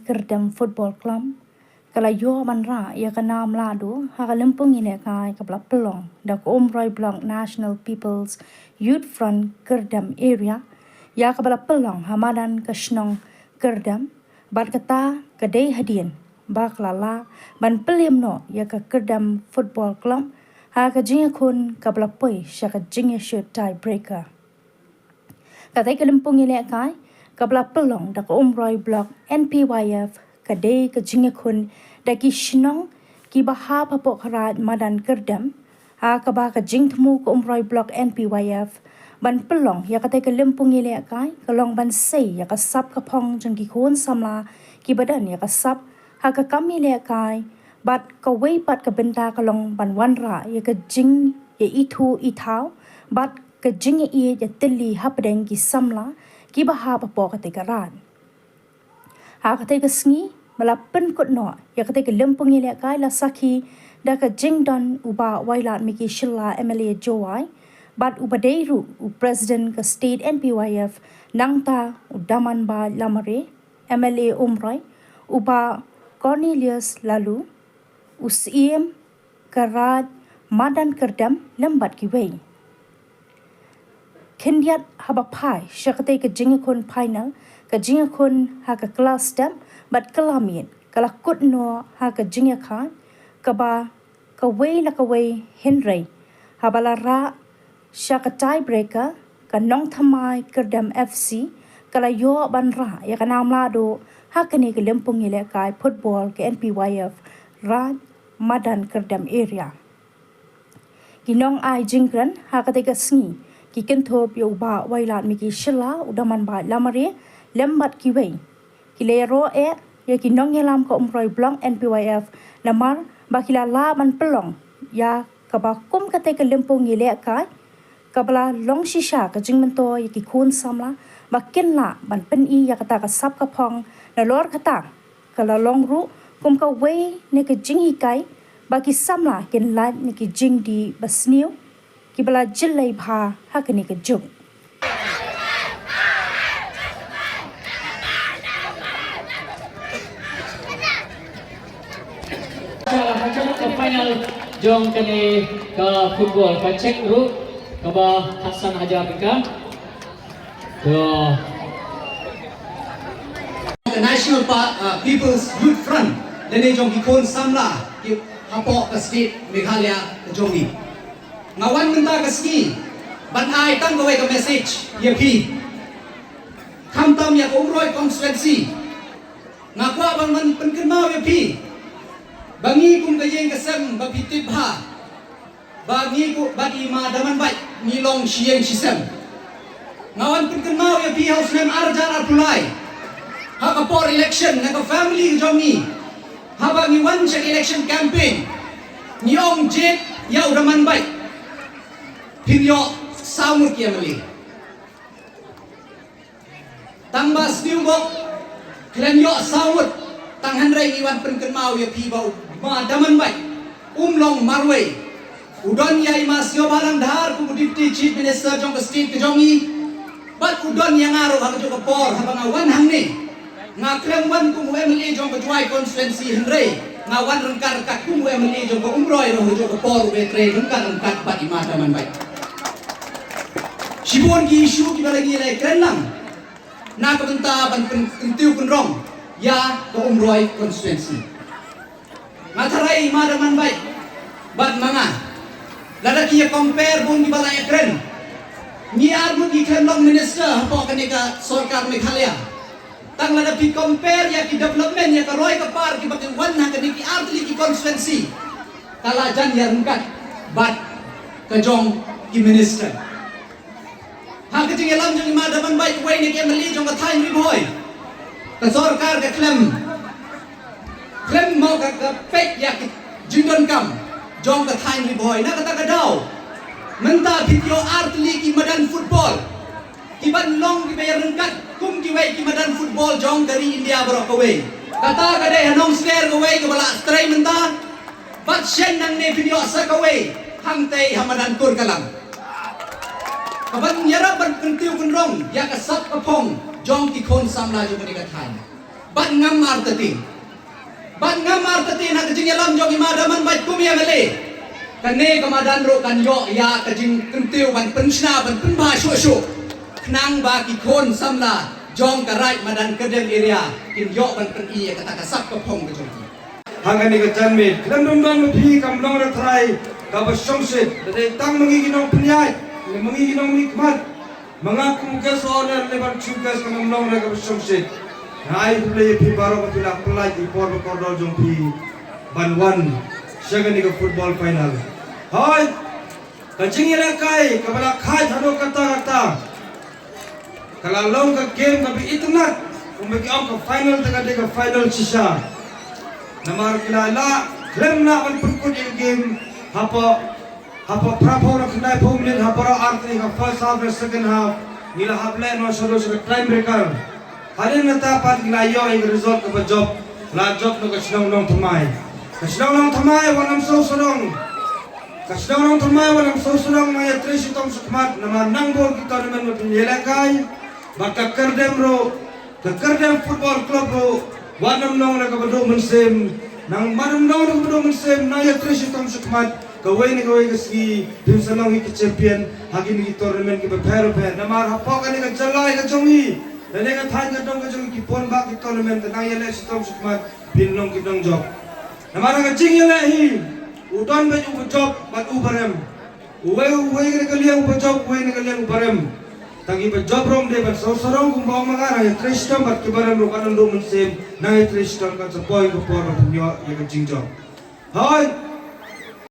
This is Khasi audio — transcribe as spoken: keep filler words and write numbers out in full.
Kyrdem Football Club ka la ïoh ban rah ïa ka nam lahduh ha ka lympung ïalehkai kaba la pynlong da ka Umroi Block National People's Youth Front Kyrdem Area, ïa kaba la pynlong ha madan ka shnong Kyrdem, bad kata ka dei hadien ba ka la lah ban pynlem noh ïa ka Kyrdem Football Club ha ka jingïakhun kaba la poi sha ka jingïashut tiebreaker. Katei ka lympung ïalehkai kaba la pynlong da ka Umroi Block N P Y F ka dei ka jingïakhun da ki shnong kiba hap hapoh ka Raid Madan Kyrdem, ha kaba ka jingthmu ka Umroi Block N P Y F ban pynlong ïa katei ka lympung ïalehkai ka long ban sei ïa ka sap ka phong jong ki khun samla kiba don ïa ka sap ha ka kam ïalehkai, bad kawei pat ka bynta ka long ban wanrah ïa ka jingïaithuh ithaw bad ka jingïaieit ïatylli hapdeng ki samla kiba hap hapoh katei ka raid. Ha katei ka sngi ba la pynkut noh ïa katei ka lympung ïalehkai la sakhi da ka jingdon u Bah Wailadmiki Shylla, M L A Jowai, bad uba dei ruh u President ka State N P Y F, nangta u Damanbait Lamare, M L A Umroi, u Bah Cornelius Laloo, u Syiem ka Raid Madan Kyrdem lem bad kiwei. Khyndiat haba phai sha katei ka jingïakhun final, ka jingïakhun ha ka kylla step bad kylla miet ka la kut noh ha ka jingïakhaid kaba kawei la kawei, hynrei haba la rah sha ka tiebreaker, ka Nongthymmai Kyrdem F C ka la ïoh ban rah ïa ka nam lahduh ha kane ka lympung ïalehkai football ka N P Y F Raid Madan Kyrdem Area. Ki nongai jingkren ha katei ka sngi ki kynthup ïa u Bah Wailadmiki Shylla, u Damanbait Lamare lem bad kiwei. Ki la ïaroh eh ïa ki nongïalam ka Umroi Block N P Y F namar ba ki la lah ban pynlong ïa kaba kum katei ka lympung ïalehkai kaba la long shisha ka jingmyntoi ïa ki khun samla ba kin lah ban pyni ïa kata ka sap ka phong. Nalor kata, ka la long ruh kum kawei na ka jinghikai ba ki samla kin lait na ki jingdih basniew kiba la jyllei bha ha kane ka juk. Ka final jong kane ka football ka check ruh kaba khatsan hajar tyngka. To. Ka National Pa-, uh, People's Youth Front, lane jong ki khun samla ki hapoh ka state Meghalaya ka jong ngi. Nga wan mynta ka sngi ban ai tang kawei ka message ïa phi. Khamtam ïa ka Umroi constituency, nga kwah ban wan pynkynmaw ïa phi ba ngi kum ka ïing ka sem ba phi tip bha, ba ngi kum bad i Ma Damanbait ngi long shi ïing shi sem. Nga wan pynkynmaw ïa phi ha u snem ar hajar arphew lai, ha ka por election, na ka family ka jong ngi, haba ngi wan sha ka election campaign, ngi ong jied ïa u Damanbait, phin ïoh saw ngut ki M L A. Tang ba sniew bok, khlem ïoh saw ngut, tang hynrei ngi wan pynkynmaw ïa phi ba u Ma Damanbait um long marwei. U don ïa i Ma Sniawbhalang Dhar kum u Deputy Chief Minister jong ka state ka jong ngi, bad u don ïa nga ruh ha kajuh ka por haba nga wan hangne. Nga khlem wan kum u M L A jong ka Jowai constituency hynrei nga wan ryngkat ryngkat kum u M L A jong ka Umroi ruh ha kajuh ka por, u trei ryngkat ryngkat bad i Ma Damanbait. Shibun ki issue kiba la ngi la ïakren lang na ka bynta ban pyn-, kyntiew kynrong ïa ka Umroi constituency. Nga tharai i Ma Damanbait bad ma nga, lada ki ïa compare bun kiba la ïakren, ngi arngut ngi khlem long minister hapoh kane ka sorkar Meghalaya. Tang lada phi compare ïa ki development, ïa ka roi ka par kiba ki wan ha kane ki artylli ki constituency, ka la jan ïa ryngkat bad ka jong ki minister. Ha ka jingïalam jong i Ma Damanbait, uwei na ki M L A jong ka thaiñ Ri Bhoi, ka sorkar ka khlem, khlem mo ka, ka peit ïa ki jingdonkam jong ka thaiñ Ri Bhoi. Na kata ka daw, mynta phi ïoh artylli ki madan football kiban long kiba ïaryngkat kum kiwei ki madan football jong ka ri India baroh kawei. Kata ka dei ha Nongster kawei kaba la trei mynta. Bad shen nangne phin ïoh sa kawei hangtei ha madan Kurkalang. Kaban ïarap ban kyntiew kynrong ïa ka sap ka phong jong ki khun samla jong kane ka thaiñ. Bad ngam artatien. Bad ngam artatien ha ka jingïalam jong i Mada man bad kum ïa ka lei. Kane ka madan ruh kan ïoh ïa ka jingkyntiew ban pynshna ban pynbha shuh shuh. Khnang ba ki khun samla jong ka Raid Madan Kyrdem area kin ïoh ban pyni ïa kata ka sap ka phong ka jong ki. Ha kane ka janmiet khlem dum dang ma phi kam long re trai kaba shongshit da dei tang ma ngi ki nongpynïaid ne ma ngi ki nongmihkhmat. Ma nga kum guest of honour ne ban chief guest kam long re kaba shongshit. Nga ai khublei ïa phi baroh ba phi la pynlait ïa i por ba kordor jong phi ban wan sha kane ka football final. Hoi. Ka jingïalehkai kaba la khait haduh katta katta ka la long ka game kaba itynnat. Kumba ki ong ka final te ka dei ka final shisha. Namar ki la lah khlem lah ban pynkut ïa ka game hapoh hapoh phraphew na khyndaiphew minit hapoh ar tylli ka first half na second half. Ngi la hap leh noh shaduh sha ka time breaker. Hadien nangta pat ngi la ïoh ïa ka result kaba jop. La jop na ka shnong Nongthymmai. Ka shnong Nongthymmai wat nym sngewsarong. Ka shnong Nongthymmai wat nym sngewsarong, nang ïatrei shitom shakhmat namar nang bun ki tournament ba phin ïalehkai. Bad ka Kyrdem ruh, ka Kyrdem Football Club ruh wat nym long na kaba duh mynsiem. Nang wat nym long na kaba duh mynsiem, nang ïatrei shitom shakhmat. Kawei na kawei ka sngi phin sa long hi ki champion ha kine ki tournament kiba pher bapher. Namar hapoh kane ka jylla ka jong ngi, lane ka thaiñ ka dong ka jong ngi, ki bun bah ki tournament, te nang ïaleh shitom shakhmat phin long ki nongjop. Namar ha ka jingïaleh hi u don beit uba jop bad uba rem. Uwei uwei na ka liang uba jop, uwei na ka liang uba rem. Tang kiba jop ruh ym dei ban sngewsarong kumba ong ma nga, nang ïatrei shitom, bad kiba rem ruh wat nym duh mynsiem, nang ïatrei shitom, kan sa poi ka por ba phin ïoh ïa ka jingjop. Hoi.